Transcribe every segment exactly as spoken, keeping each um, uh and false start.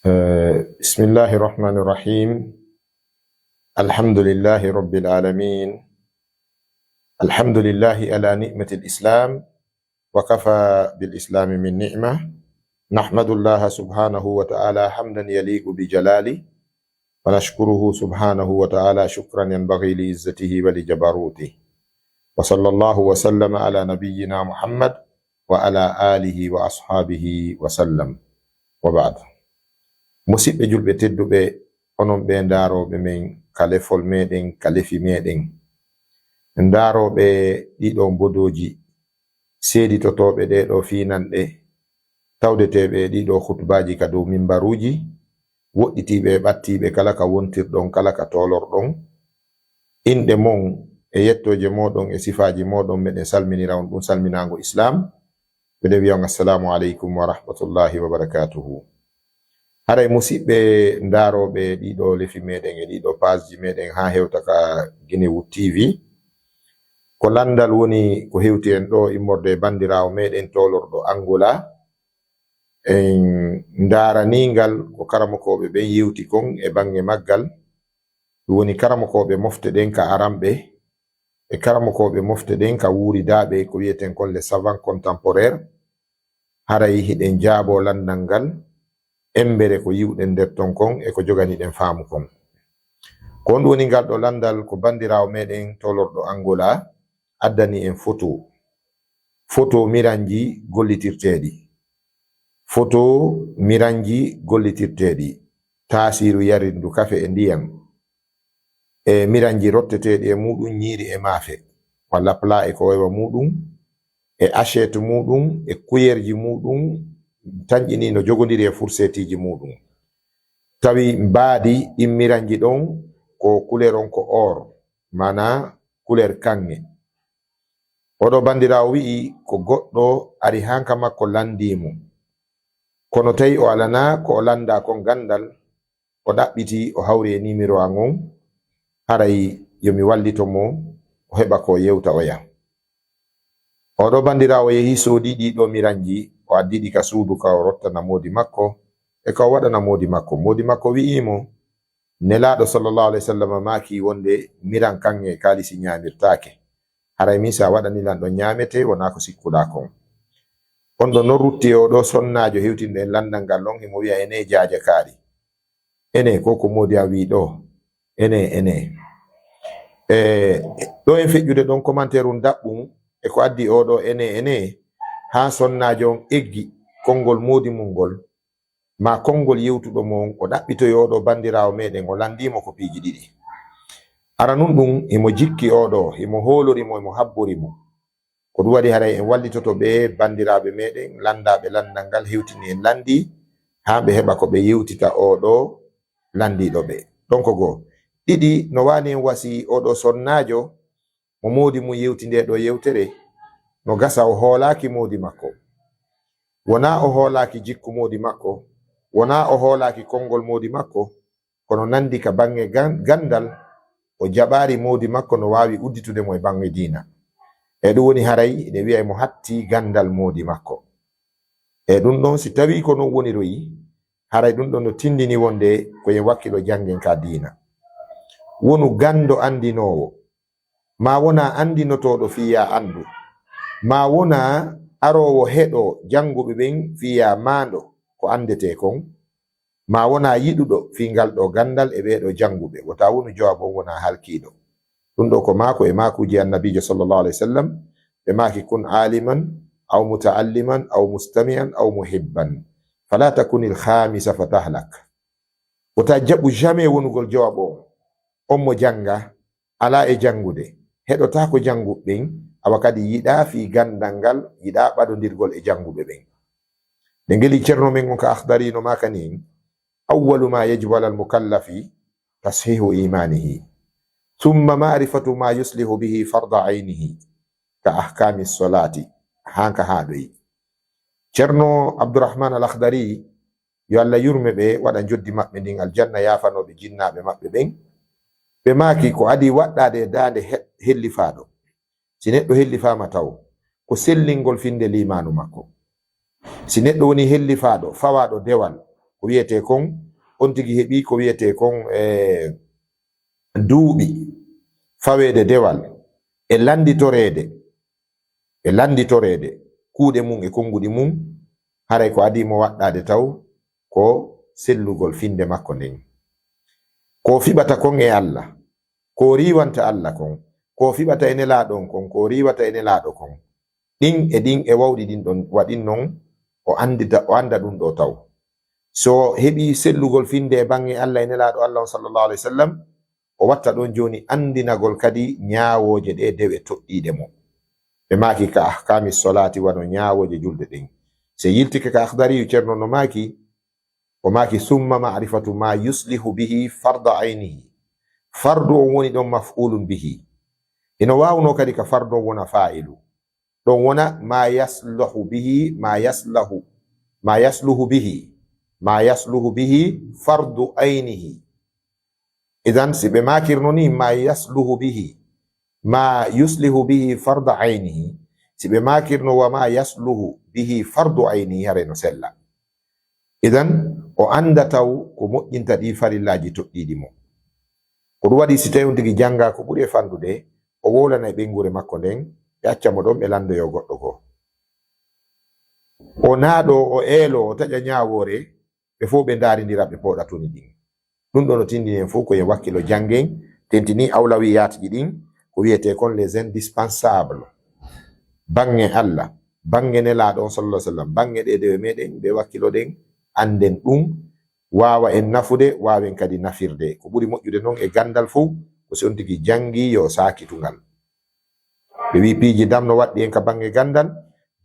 بسم الله الرحمن الرحيم. الحمد لله رب العالمين. الحمد لله على نعمة الإسلام، وكفى بالإسلام من نعمة. نحمد الله سبحانه وتعالى حمدا يليق بجلاله، ونشكره سبحانه وتعالى شكرا ينبغي لعزته ولجبروته. وصلى الله وسلم على نبينا محمد وعلى آله وأصحابه وسلم. وبعد. Musiɓɓe julɓe tedduɓe, onon ɓe ndaarooɓe men ka lefol meɗen, ka lefi meɗen, ndaarooɓe ɗiɗo mbodooji, seeditotooɓe ɗee ɗo fiinanɗe, tawdeteeɓe e ɗiɗo khutbaaji ka dow mimbaruuji, woɗɗitiiɓe e ɓattiiɓe kala ka wontirɗon, kala ka toolorɗon, inɗe mon e yettooje mooɗon e sifaaji mooɗon, meɗen salminira on ɗum salminaango Islaam. Miɗen wiya on, Assalaamu aleykum wa rahmatullaahi wa barakaatuhu. Haray musiɓɓe ndaarooɓe ɗiɗo lefi meɗen e ɗiɗo paasji meɗen haa hewta ka Guinée Wood T V, ko lanndal woni ko hewti en ɗo immorde e banndiraawo meɗen toolorɗo Angola. En ndaaranii ngal ko karamokooɓe ɓen yewti kon e baŋŋe maggal. Ɗum woni karamokooɓe mofte ɗen ka aranɓe, e karamokooɓe mofte ɗen ka wuuridaaɓe, ko wi'eten kon les savants contemporaires. Haray hiɗen jaaboo lanndal ngal, emmbere ko yi'uɗen nder ton kon e ko joganiɗen faamu kon. Ko honɗum woni ngal ɗo lanndal? Ko banndiraawo meɗen toolorɗo Angola addani en foto. Foto miranji gollitirteeɗi. Foto miranji gollitirteeɗi. Taasiiru yarirndu kafe e ndiyam. E miranji rotteteeɗi e muuɗum, ñiiri e maafe, walla plat e ko waywa muuɗum, e assiette muuɗum, e kuyerji muuɗum, tanƴini no jogondiri e furseetiiji muuɗum. Tawi mbaadi ɗin miranji ɗon ko couleur on ko or, maanaa couleur kaŋŋe. Oɗo banndiraawo wi'i ko goɗɗo ari hanka makko lanndii mo. Kono tawi o alanaa ko o lanndaa kon ganndal, o ɗaɓɓiti, o hawri e nimero an on, haray yo mi wallito mo, o heɓa ko o yewta oya. Oɗo banndiraawo yehi soodi ɗii ɗo miranji, o addi ɗi ka suudu ka o rottana moodi makko, e ka o waɗana moodi makko. Moodi makko wi'i mo, Nelaaɗo sallallahu alayhi wa sallam maaki wonde miran kaŋŋe e kaalisi ñaamirtaake. Haray min si a waɗani lan ɗon ñaamete, wonaa ko sikkuɗaa kon. On ɗon non rutti e oɗo sonnaajo hewtinɗo en lanndal ngal ɗon, himo wi'a, Enee, jaaja kaari. Enee, ko ko moodi a wi'i ɗo? Enee, enee. E, ɗo en feƴƴude ɗon commentaire un daɓɓum, e ko addi oɗo enee, enee, haa sonnaajo on eggi konngol moodi mun ngol, maa konngol yewtuɗo mo on, o ɗaɓɓitoyi oɗo banndiraawo meɗen, o lanndii mo ko piiji ɗiɗi. Aranun ɗum, himo jikki oɗo, himo hoolori mo, himo habbori mo. Ko ɗum waɗi haray en wallitoto ɓe banndiraaɓe meɗen, lanndaaɓe lanndal ngal, hewtini en lanndi, haa ɓe heɓa ko ɓe yewtita oɗo lanndiiɗo ɓe. Donc, goo. Ɗiɗi, no waani en wasii oɗo sonnaajo, mo moodi mum yewti nde ɗo yewtere, no gasa o hoolaaki moodi makko. Wonaa o hoolaaki jikku moodi makko, wonaa o hoolaaki konngol moodi makko, kono nanndi ka baŋŋe gan-, ganndal, o jaɓaari moodi makko no waawi udditude mo e baŋŋe diina. E ɗum woni haray ene wi'a mo hatti ganndal moodi makko. E ɗum ɗon, si tawii ko non woniroyi, haray ɗum ɗon no tindini wonde ko en wakkilo janngen ka diina. Wonu ganndo anndinoowo, maa wonaa anndinotooɗo fii yaa anndu, maa wonaa aroowo heɗo jannguɓe ɓen fii yaa maando ko anndetee kon, maa wonaa yiɗuɗo fii ngal ɗo ganndal e ɓee ɗo jannguɓe, wota wonu jawaabu on wonaa halkiiɗo. Ɗum ɗo ko maako e maakuuji Annabiijo sallallahu alayhi wa sallam, ɓe maaki, "Kun aaliman aw muta'alliman aw mustami'an aw muhibban, fala takunil khaamisa fatahlak." Wota jaɓu jamais wonugol jawaabu on, on mo jannga, alaa e janngude, heɗotaako jannguɓe ɓen, awa kadi yiɗaa fii ganndal ngal, yiɗaa ɓadondirgol e jannguɓe ɓen. Nde ngeli Ceerno men on ka Akhdari no maaka nin, "Awwalu ma yajibu alal mukallafi tashihu imanihi, thumma ma'rifatu ma yuslihu bihi farda aynihi, ka ahkami solati." Hanka haa ɗoyi. Ceerno Abdurrahman Al Akhdari, yo Allah yurme ɓe, waɗa njoddi maɓɓe ndin aljanna, yaafanooɓe jinnaaɓe maɓɓe ɓen. Ɓe maaki, ko adii waɗɗaade e daande he-, hellifaaɗo. Si neɗɗo hellifaama taw, ko sellingol finnde liimaanu makko. Si neɗɗo woni hellifaaɗo, fawaaɗo dewal, ko wiyetee kon, on tigi heɓii ko wiyetee kon e duuɓi faweede dewal e lannditoreede, e lannditoreede kuuɗe mum e konnguɗi mum, haray ko adii mo waɗɗaade taw ko sellugol finnde makko nden. Ko fiɓata kon e Alla, ko riiwanta Alla kon, ko fiɓata e Nelaaɗo on kon, ko riiwata e Nelaaɗo kon, ɗin e ɗin e wawɗi ɗin ɗon waɗin non, o anndita, o annda ɗum ɗo taw. So heɓi sellugol finnde e baŋŋe Alla e Nelaaɗo Alla on sallallahu alaihi wasallam, o watta ɗon jooni anndinagol kadi ñaawooje ɗe dewe toɗɗiiɗe mo. Ɓe maaki ka ahkaami solaati wano ñaawooje julde ɗen. Se yiltike ka Akhdariyu, Ceerno no maaki, o maaki, "Summa ma'rifatu ma yuslihu bihi farda aynihi." Fardu on woni ɗon maf'ulun bihi. Hino waawno kadi ka fardu on wona faa'ilu. Ɗon wona ma yasluhu bihi, ma yaslahu, ma yasluhu bihi, ma yasluhu bihi fardu aynihi. Idan, si ɓe maakirno ni ma yasluhu bihi, ma yuslihu bihi farda aynihi, si ɓe maakirno wa ma yasluhu bihi fardu aynihi, haray no sella. Idan, o annda taw ko moƴƴinta ɗi farillaaji toɗɗiiɗi mo. Ko ɗum waɗi si tawi on tigi jannga ko ɓuri e fanɗude, o wowlana e ɓeynguure makko nden, ɓe acca mo ɗon, ɓe lanndoyo goɗɗo goo. O naaɗo, o eelo, o taƴa ñaawoore, ɓe fof ɓe ndaarindira, ɓe pooɗa toni ɗin. Ɗum ɗo no tindini en fof ko en wakkilo janngen, tentini awlawiyaatji ɗin, ko wiyetee kon les indispensables. Baŋŋe Alla, baŋŋe Nelaaɗo on sallallahu alaihi wasallam, baŋŋe ɗe dewe meɗen, ɓe wakkiloɗen, annden ɗum, waawa en nafude, waawen kadi nafirde. Ko ɓuri moƴƴude non e ganndal fof, ko si on tigi janngi yo o saakitu ngal. Ɓe wi'i piiji dam no waɗɗi en ka baŋŋe ganndal,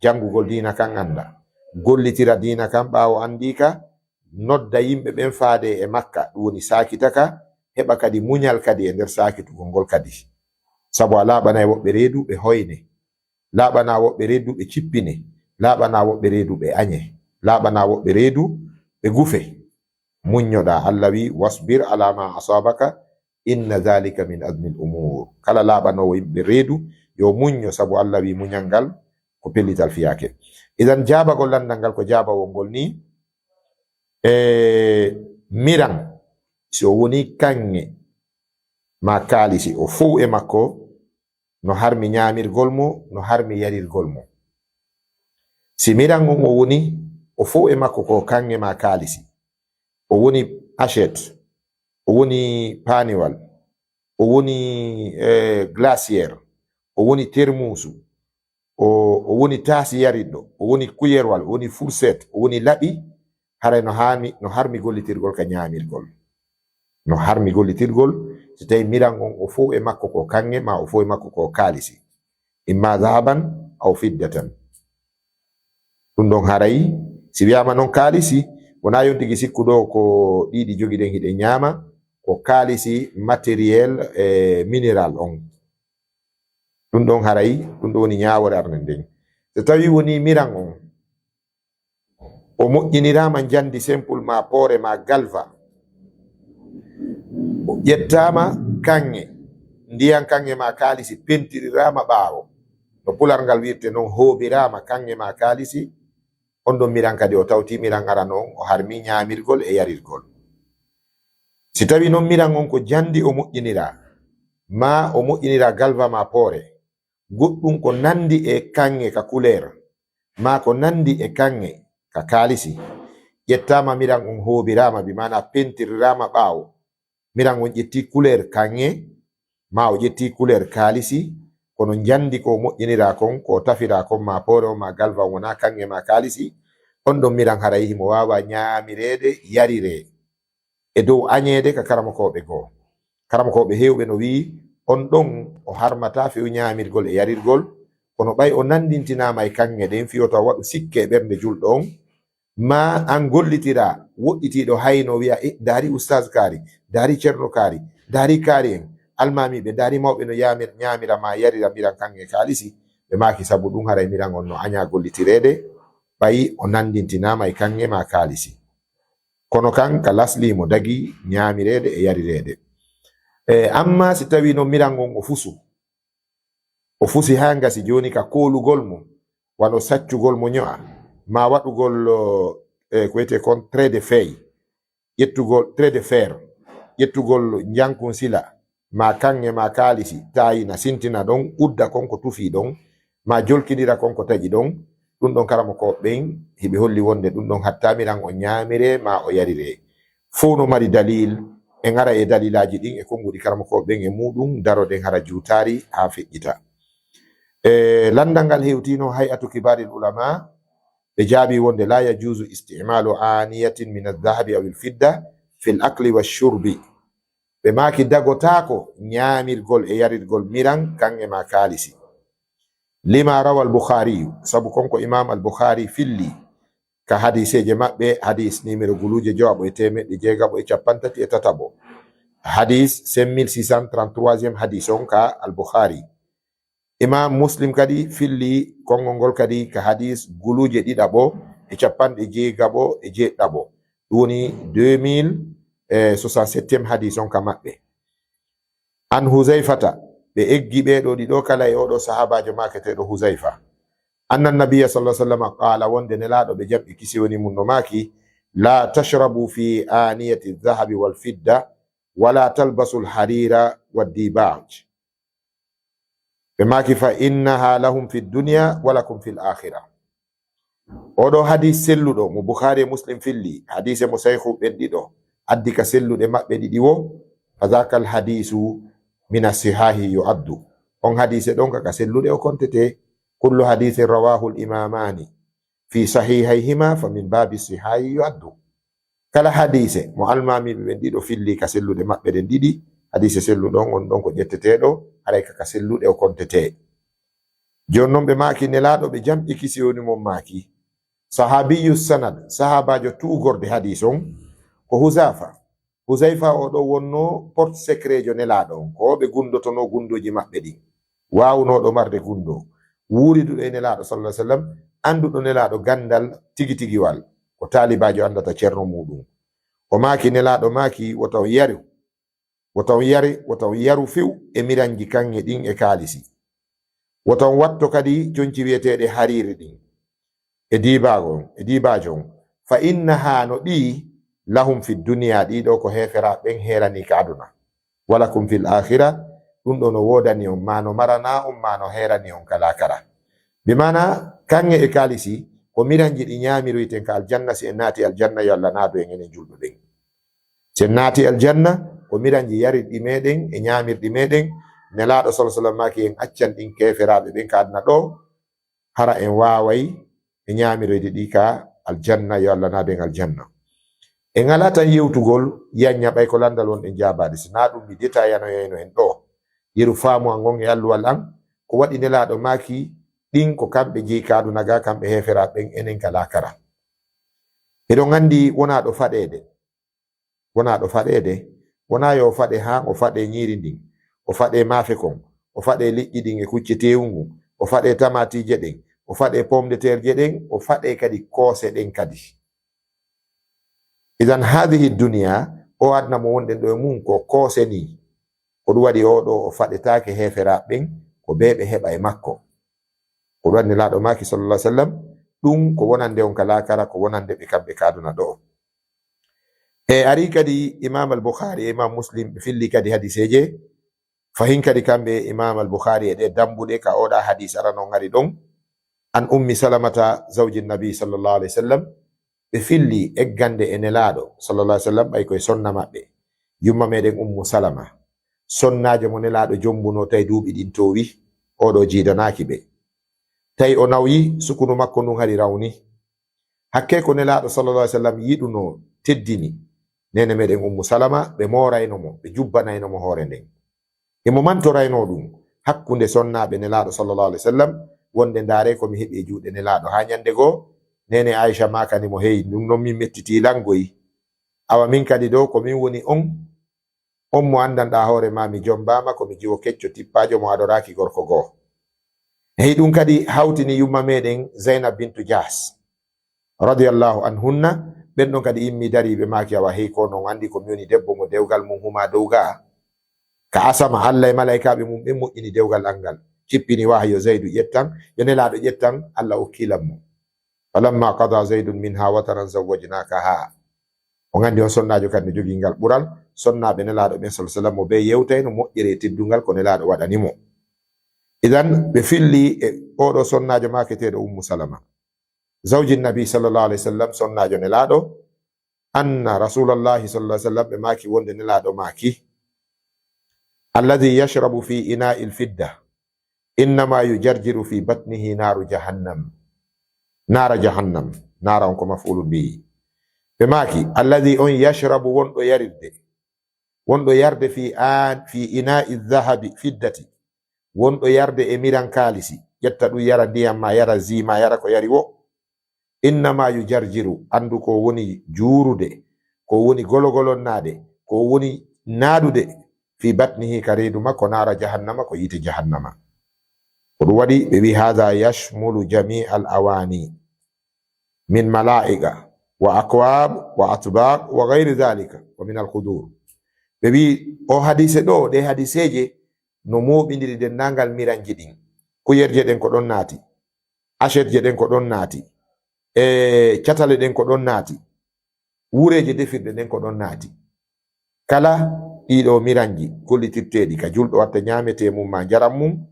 janngugol diina kan annda, gollitira diina kan ɓaawo anndii ka, nodda yimɓe ɓen faade e makka, ɗum woni saakita ka, heɓa kadi muñal kadi e nder saakitugol ngol kadi. Sabu a laaɓanay woɓɓe reedu ɓe hoyne, laaɓana woɓɓe reedu ɓe cippine, laaɓana woɓɓe reedu ɓe añe, laaɓana woɓɓe reedu ɓe gufe. Muññoɗaa, Alla wi, "Wasbir ala ma asabaka, inna dhalika min azmil umur." Kala laaɓanoowo yimɓe reedu, yo muñño, sabu Alla wi muñal ngal ko pellital fiyaake. Idan, jaabagol lanndal ngal ko jaabawol ngol ni, e miran, si o woni kaŋŋe ma kaalisi, o fow e makko, no harmi ñaamirgol mo, no harmi yarirgol mo. Si miran on o woni, o fow e makko ko kaŋŋe ma kaalisi. O woni assiette, o woni paaniwal, o woni, eh, glacière, o woni termuusu, o, o woni taasi yarirɗo, o woni kuyerwal, o woni fourchette, o woni laɓi, haray no haami, no harmi gollitirgol ka ñaamirgol. No harmi gollitirgol, si tawi miran on o fow e makko ko kaŋŋe, ma o fow e makko ko kaalisi. Imma zahaban aw fiddatan. Ɗum ɗon haray, si wiyaama non kaalisi, wonaa yon tigi sikku ɗo ko ɗiɗi jogiɗen hiɗen ñaama, ko kaalisi matériel e minéral on. Ɗum ɗon haray, ɗum ɗo woni ñaawoore arande nden. So tawi woni miran on, o moƴƴiniraama njandi simple ma poore ma galva, o ƴettaama kaŋŋe, ndiyan kaŋŋe ma kaalisi pentiriraama ɓaawo, no pular ngal wiirte non, hoobiraama kaŋŋe ma kaalisi, on ɗon miran kadi o tawti miran arano on, o harmi ñaamirgol e yarirgol. Si tawi non miran on ko njandi o moƴƴiniraa, ma o moƴƴiniraa galva ma poore, goɗɗum ko nandi e kaŋŋe ka couleur, ma ko nandi e kaŋŋe ka kaalisi, ƴettaama miran on hoobiraama, bi maana pentiriraama ɓaawo, miran on ƴetti couleur kaŋŋe, ma o ƴetti couleur kaalisi, kono njandi ko moƴƴiniraa kon, ko tafiraa kon, ma poore on, ma galva on, wonaa kaŋŋe ma kaalisi, on ɗon miran haray himo waawa ñaamireede, yariree. E dow añeede ka karamokooɓe goo. Karamokooɓe heewɓe no wi'i, on ɗon o harmataa few ñaamirgol e yarirgol, kono ɓay o nanndintinaama e kaŋŋe ɗen, fii wota waɗu sikke e ɓernde julɗo on, ma an gollitiraa, woɗɗitiiɗo hayno wi'a, "E, ndaari Ustaaz kaari, ndaari Cerno kaari, ndaari kaari en, almaamiiɓe, ndaari mawɓe no yaamir-, ñaamira ma yarira miran kaŋŋe kaalisi." Ɓe maaki, "Sabu ɗum haray miran on no añaa gollitireede, ɓay o nanndintinaama e kaŋŋe ma kaalisi." Kono kan ka lasli mo dagi ñaamireede e yarireede. E, amma si tawi no miran on o fusu, o fusi haa ngasi, jooni ka koolugol mo, wano saccugol mo ño'a, ma waɗugol, e, ko wiyetee kon trait de feuille, ƴettugol trait de fer, ƴettugol njankun sila, ma kaŋŋe, ma kaalisi, taayina, sintina ɗon, udda kon ko tufii ɗon, ma jolkindira kon ko taƴi ɗon. Ɗun ɗon karamokooɓe ɓen hiɓe holli wonde ɗun ɗon hatta miran o ɲaamire ma o yarire. Fow no mari dalil, en ara e dalilaaji ɗin e konnguɗi karamokooɓe ɓen e muuɗun, daroɗen hara juutaari haa feƴƴita. E lanndal ngal hewtino Hay'atu Kibaaril Ulamaa, ɓe jaabi wonde, "La yajuuzu isti'maalu aaniyatin min adh-dhahabi aw al-fidda fil akli wash-shurbi." Ɓe maaki dagotaako ɲaamirgol e yarirgol miran kaŋŋe ma kaalisi. Lima rawal Bukhariyu, sabu kon ko Imam al-Bukhari filli ka hadiseeje maɓɓe, hadis nimero guluuje jowaɓo e teemeɗɗe jeegaɓo e cappanɗe tati e tataɓo. Hadis cinq mille six cent trente-troisième hadis on ka al-Bukhari. Imam Muslim kadi filli konngol ngol kadi ka hadis guluuje ɗiɗaɓo e cappanɗe jeegaɓo e jeeɗiɗaɓo. Ɗum woni deux mille soixante-septième hadis on ka maɓɓe. An Huzaifata, ɓe eggi ɓee ɗoo ɗiɗo kala e oo ɗoo sahaabaajo maaketeeɗo Huzaifa. Anna nabiyya sallallahu alaihi wasallam qaala, wonde Nelaaɗo ɓe jam e kisi woni mun no maaki, "La tashrabu fi aniyati dhahabi wal fidda, wala talbasul harira wad dibaj." Ɓe maaki, "Fa innaha lahum fid dunya wa lakum fil akhirah." Oo ɗoo hadis selluɗo mo Bukhari e Muslim filli, hadise mo saykhu ɓen ɗiɗo addi ka selluɗe maɓɓe ɗiɗi wo, "Fa dhakal hadisu mina sihahi yu'addu." On hadise ɗon ka, ka selluɗe o kontete. "Kullu hadisin rawahul imamani fi sahihayhima fa min babi sihahi yu'addu." Kala hadise mo almaamiiɓe ɓen ɗiɗo filli ka selluɗe maɓɓe ɗen ɗiɗi, hadise selluɗo on, on ɗon ko ƴetteteeɗo, haray ka, ka selluɗe o kontete. Jooni non ɓe maaki, Nelaaɗo ɓe jam e kisi woni mon maaki, sahaabiyyu sanad, sahaabaajo tuugorde hadis on, ko Huzaafa. Huzaifa oo ɗoo wonnoo porte secretjo Nelaaɗo on, ko ɓe gundotonoo gundooji maɓɓe ɗin. Waawunooɗo marde gundo, wuuriduɗo e Nelaaɗo sallallahu alaihi wasallam, annduɗo Nelaaɗo ganndal tigi tigiwal, ko taalibaajo anndata ceerno muuɗum. O maaki, Nelaaɗo maaki, wota on yaru, wota on yari, wota on yaru few e miranji kaŋŋe ɗin e kaalisi. Wota on watto kadi conci wi'eteeɗe hariiri ɗin e diibaago on, e diibaajo on. "Fa innaha", no ɗi, "lahum fi dunya", ɗi ɗoo ko heeferaaɓe ɓen heeranii ka aduna. "Wa lakum fil akhirah", ɗum ɗoo no woodani on, maa no maranaa on, maa no heeranii on ka laakara. Bi maana, kaŋŋe e kaalisi, ko miranji ɗi ɲaamiroyten ka aljanna, si en naati aljanna, yo Allah naadu en enen julɓe ɓen. Si en naati aljanna, ko miranji yarirɗi meɗen e ɲaamirɗi meɗen, Nelaaɗo sallallahu alaihi wasallam maaki en accan ɗin keeferaaɓe ɓen ka aduna ɗoo, hara en waaway e ɲaamiroyde ɗi ka aljanna, yo Allah naadu en aljanna. En alaa tan yewtugol yanɲa ɓay ko lanndal wonɗen jaabaade, si naa ɗum mi detayanoyayno en ɗoo. Yeru faamu an on e alluwal an, ko waɗi Nelaaɗo maaki ɗin ko kamɓe jeyi ka aduna ga, kamɓe heeferaaɓe ɓen, enen ka laakara. Eɗon anndi wonaa ɗo faɗeede. Wonaa ɗo faɗeede, wonaa yo o faɗe haa o faɗe ɲiiri ndin, o faɗe maafe kon, o faɗe liƴƴi ɗin e kucce teewu ngun, o faɗe tamaatiije ɗen, o faɗe pomme de terre je ɗen, o faɗe kadi koose ɗen kadi. Idan haadihi dunya, o aduna mo wonɗen ɗo e mum ko koose nii. Ko ɗum waɗi oo ɗoo o faɗetaake heeferaaɓe ɓen, ko bee ɓe heɓa e makko. Ko ɗum waɗi Nelaaɗo maaki sallallahu alaihi wasallam, ɗum ko wonande on ka laakara, ko wonande ɓe kamɓe ka aduna ɗoo. E ari kadi Imam al-Bukhari e Imam Muslim ɓe filli kadi hadiseeje, fahin kadi kamɓe Imam al-Bukhari e ɗe dambuɗe ka oɗa hadis arano ngari ɗon, an Ummi Salamata zawji Nabi sallallahu alaihi wasallam, ɓe filli eggande e Nelaaɗo sallallahu alaihi wasallam, ɓay koye sonna maɓɓe, yumma meɗen Ummu Salama, sonnaajo mo Nelaaɗo jombuno tawi duuɓi ɗin toowi, oo ɗoo jiidanaaki ɓe. Tawi o nawyi, sukunu makko ndun hari rawni. Hakkee ko Nelaaɗo sallallahu alaihi wasallam yiɗuno, teddini neene meɗen Ummu Salama, ɓe moorayno mo, ɓe jubbanayno mo hoore nden. Himo mantorayno ɗum hakkunde sonnaaɓe Nelaaɗo sallallahu alaihi wasallam, wonde ndaare ko mi heɓi e juuɗe Nelaaɗo. Haa ɲande goo, neene Aisha maakani mo, hey, ɗum non min mettitii lan goy. Awa min kadi ɗoo ko min woni on, on mo anndanɗaa hoore maa mi jombaama, ko mi jiwo kecco tippaajo mo adoraaki gorko goo. Hey, ɗum kadi hawtini yumma meɗen Zainab bintu Jahsh radiyallahu anhunna, ɓen ɗon kadi immi dari ɓe maaki, awa hey, ko non anndi ko mi woni debbo mo dewgal mum huma dow gaa. Ka asama, Allah e malaa'ikaaɓe mum ɓen moƴƴini dewgal an ngal, cippini wahayo Zaydu ƴettan, yo Nelaaɗo ƴettan, Allah okki lan mo. Falamma qada Zaydun minha wataran zawwajnakaha. On anndi on sonnaajo kadi no jogii ngal ɓural, sonnaaɓe Nelaaɗo ɓen, sallallahu alaihi wasallam, mo ɓe yewtayno moƴƴere e teddungal ko Nelaaɗo waɗani mo. Idan, ɓe filli e oɗo sonnaajo maaketeeɗo Ummu Salama, zawji Nabi, sallallahu alaihi wasallam, sonnaajo Nelaaɗo, anna Rasulallahi, sallallahu alaihi wasallam, ɓe maaki wonde Nelaaɗo maaki, "Alladhi yashrabu fi ina'il fidda, innama yujarjiru fi batnihi naru jahannam." Nara jahannam, nara on ko maf'ulun bihi. Ɓe maaki, "Alladhi on yashrabu wonɗo yarirde, wonɗo yarde fi an, fi ina'i dhahabi fiddati, wonɗo yarde e miran kaalisi, ƴetta ɗum yara ndiyam ma, yara zi ma, yara ko yari wo. Innama yujarjiru, anndu ko woni juurude, ko woni gologolonnaade, ko woni naadude, fi batnihi, ka reedu makko, naara jahannama, ko yiite jahannama." Ko ɗum waɗi ɓe wi, "Hadha yashmulu jami'al awani min mala'ika wa akwab wa atbaq wa ghayri dhalika wa min al qudur." Ɓe wi, o hadise ɗo, ɗe hadiseeje no mooɓindiri denndaangal miranji ɗin. Kuyerje ɗen ko ɗon naati, asetje ɗen ko ɗon naati, e catale ɗen ko ɗon naati, wureeje defirɗe ɗen ko ɗon naati. Kala ɗiɗo miranji gollitirteeɗi ka julɗo watta ñaametee mum ma njaram mum,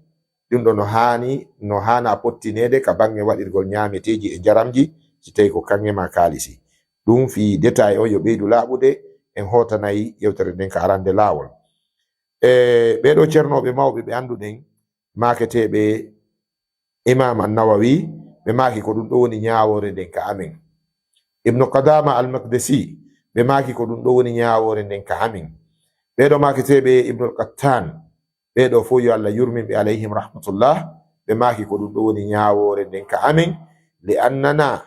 ɗum ɗo no haani, no haana pottineede ka baŋŋe waɗirgol ñaameteeji e njaramji, si tawi ko kaŋŋe ma kaalisi. Ɗum fii détail on yo ɓeydu laaɓude, en hootanay yewtere nden ka arande laawol. E ɓee ɗoo cernooɓe mawɓe ɓe annduɗen, maaketeeɓe Imaam An-Nawawi, ɓe maaki ko ɗum ɗo woni ñaawoore nden ka amen. Ibnu Qudama Al-Maqdisi, ɓe maaki ko ɗum ɗo woni ñaawoore nden ka amen. Ɓee ɗoo maaketeeɓe Ibnu Al-Qattan, ɓee ɗoo fof yo Allah yurmin ɓe, alayhim rahmatullah, ɓe maaki ko ɗum ɗo woni ñaawoore nden ka amen, li annana,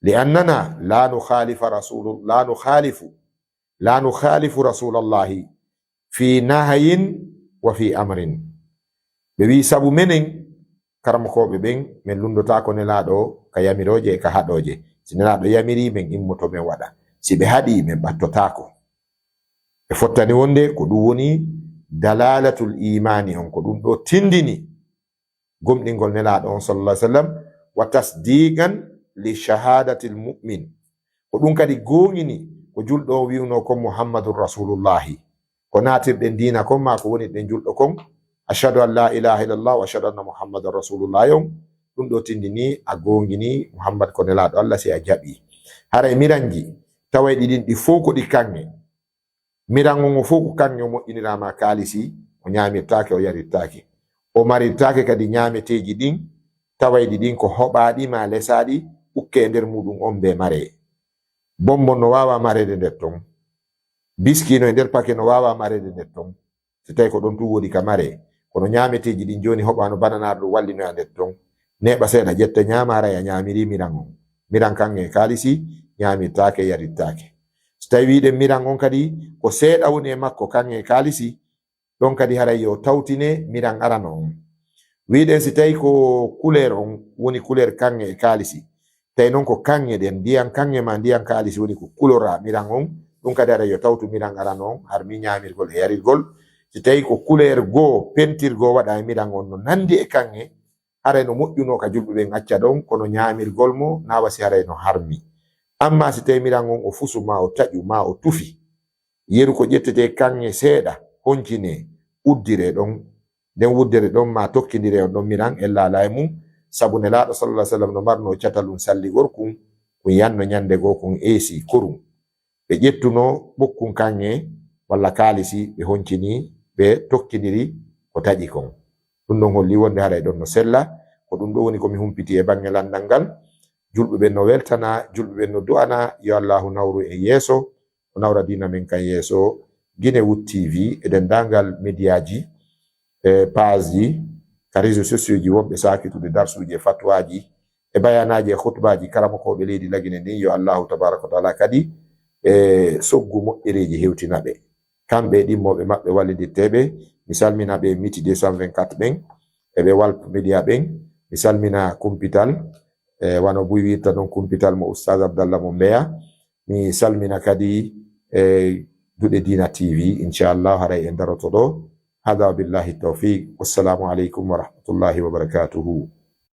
li annana la nukhalifa rasulu-, la nukhalifu, la nukhalifu rasulallahi fi nahyin wa fi amrin. Ɓe wi, sabu menen, karamokooɓe ɓen, men lunndotaako Nelaaɗo ka yamirooje e ka haɗooje. Si Nelaaɗo yamiri, men immoto men waɗa. Si ɓe haɗi, men ɓattotaako. Ɓe fottani wonde ko ɗum woni dalalatul imaani on, ko ɗum ɗo tindini gomɗingol Nelaaɗo on, sallallahu alaihi wasallam, wa tasdiqan li shahadatil mu'min. Ko ɗum kadi gooŋini ko julɗo on wi'unoo kon Muhammadun Rasulullahi. Ko naatirɗen diina kon maa ko wonirɗen julɗo kon, ashhadu an la ilaha illallah wa ashhadu anna Muhammadan Rasulullah on, ɗum ɗo tindini a gooŋini Muhammad ko Nelaaɗo Allah, si a jaɓi. Haray miranji tawayɗi ɗin ɗi fow ko ɗi kaŋŋe. Miran on o fow ko kaŋŋe, o moƴƴiniraama kaalisi, o ñaamirtaake, o yarirtaake. O marirtaake kadi ñaameteeji ɗin, tawayɗi ɗin ko hoɓaaɗi maa lesaaɗi, ukkee e nder muuɗum on bee maree. Bonbon no waawaa mareede nder ton. Biski no e nder pake no waawaa mareede nder ton. Si tawi ko ɗon tun woodi ka maree. Kono ñaameteeji ɗin jooni hoɓaano bananaaru ɗum wallinoya nder ton. Neeɓa seeɗa ƴetta ñaama, haray a ñaamiri miran on. Miran kaŋŋe e kaalisi, ñaamirtaake, yarirtaake. Si tawi wi'uɗen miran on kadi ko seeɗa woni e makko kaŋŋe e kaalisi, ɗon kadi haray yo tawtine miran arano on. Wi'uɗen si tawi ko couleur on woni couleur kaŋŋe e kaalisi, tawi non ko kaŋŋe ɗen, ndiyan kaŋŋe maa ndiyan kaalisi woni ko couleur a miran on, ɗum kadi haray yo tawtu miran arano on, harmi ñaamirgol e yarirgol. Si tawi ko couleur goo, peinture goo waɗa e miran on no nandi e kaŋŋe, haray no moƴƴunoo ka julɓe ɓen acca ɗon, kono ñaamirgol mo na wasi haray no harmi. Ammaa si tawi miran on o fusu maa o taƴu maa o tufi, yeru ko ƴettetee kaŋŋe seeɗa, honcinee, uddiree ɗon. Nden wuddere ɗon maa tokkindiree on ɗon miran en laala e mum, sabu Nelaaɗo sallallahu alaihi wasallam no marnoo catalun salligol kun, kun yanno ñande goo kun eesi korun. Ɓe ƴettunoo ɓokkun kaŋŋe walla kaalisi, ɓe honcini, ɓe tokkindiri ko taƴi kon. Ɗum ɗon holli wonde haray ɗon no sella. Ko ɗum ɗo woni ko mi humpiti e baŋŋe lanndal ngal. Julɓe ɓen no weltana, julɓe ɓen no du'ana, yo Allaahu nawru en yeeso, o nawra diina men kan yeeso. Guinewood T V e denndaangal mediyaaji, e page ji, ka réseaux sociaux ji, wonɓe saakitude darsuuji e fatwaaji, e bayaanaaji e khutbaaji karamokooɓe leydi Lagine ndin, yo Allaahu tabaaraka wa taala kadi e soggu moƴƴereeji hewtina ɓe. Kamɓe e ɗimmooɓe maɓɓe wallidirteeɓe, mi salmina ɓe Miti deux cent vingt-quatre ɓen, e ɓe Walf Media ɓen, mi salmina Kumpital, e wano buy wirta non Kumpital mo Oustaz Abdallah mo Mbeya, mi salmina kadi e Duɗe Diina T V, inchallah, haray en daroto ɗo. Hada wa billahi tawfiq. Wassalamu aleykum wa rahmatullahi wa barakatuhu.